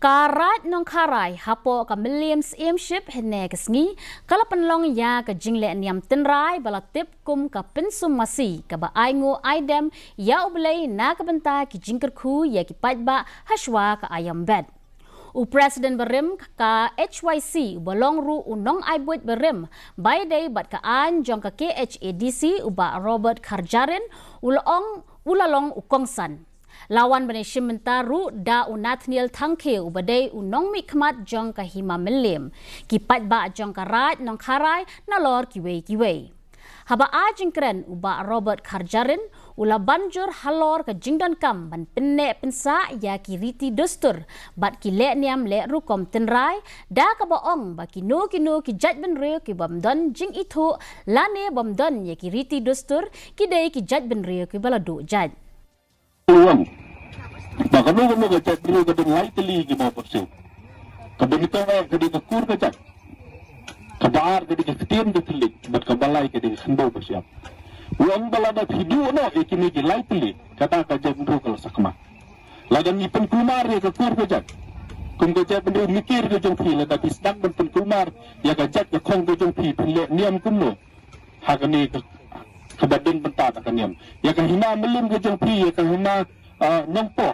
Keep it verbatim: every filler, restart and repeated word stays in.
Ka Raid Nongkharai hapoh ka Mylliem Syiemship hynne ka sngi ka la pynlong ïa ka jingleh niam tynrai ba la tip kum ka Pynsum Masi, kaba ai nguh ai dem ïa U Blei na ka bynta ki jingkyrkhu ïa ki paidbah hashwa ka aïom bet. U President barim ka H Y C uba long ruh u nongai buit barim, ba ïadei bad ka aiñ jong ka K H A D C, u Bah Robert Kharjarin, u la ong u la long u kongsan. La wan ban ïashim bynta ruh da u Nathaniel Thangkhiew uba dei u nongmihkhmat jong ka Hima Mylliem, ki paidbah jong ka Raid Nongkharai nalor kiwei kiwei. Haba ai jingkren, u Bah Robert Kharjarin u la ban jur halor ka jingdonkam ban pynneh pynsah ïa ki riti dustur bad ki leh niam leh rukom tynrai, da kaba ong ba kino kino ki jaitbynriew kibym don jingithuh lane bym don ïa ki riti dustur ki dei ki jaitbynriew kiba la duh jait. Uang. Ba kano kano ka jaitbynriew ka don lai tylli ki mawpyrshah. Kaba nyngkong ka dei ka kur ka jait. Kaba ar ka dei ka ktien ka thylliej bad kaba lai ka dei ka khyndew ba shyiap. Uang ba lada phi duh noh ïa kine ki lai tylli, kata ka jaitbynriew ka la sakma. Lada ngi pynkulmar ïa ka kur ka jait, kum ka jaitbynriew mikir ka jong phi, lada phi sdang ban pynkulmar ïa ka jait ka khong ka jong phi, phin leh niam kumno ha kane ka, kaba don bynta da ka niam. Ïa ka Hima Mylliem ka jong phi, ïa ka Hima, ah, Nongpoh,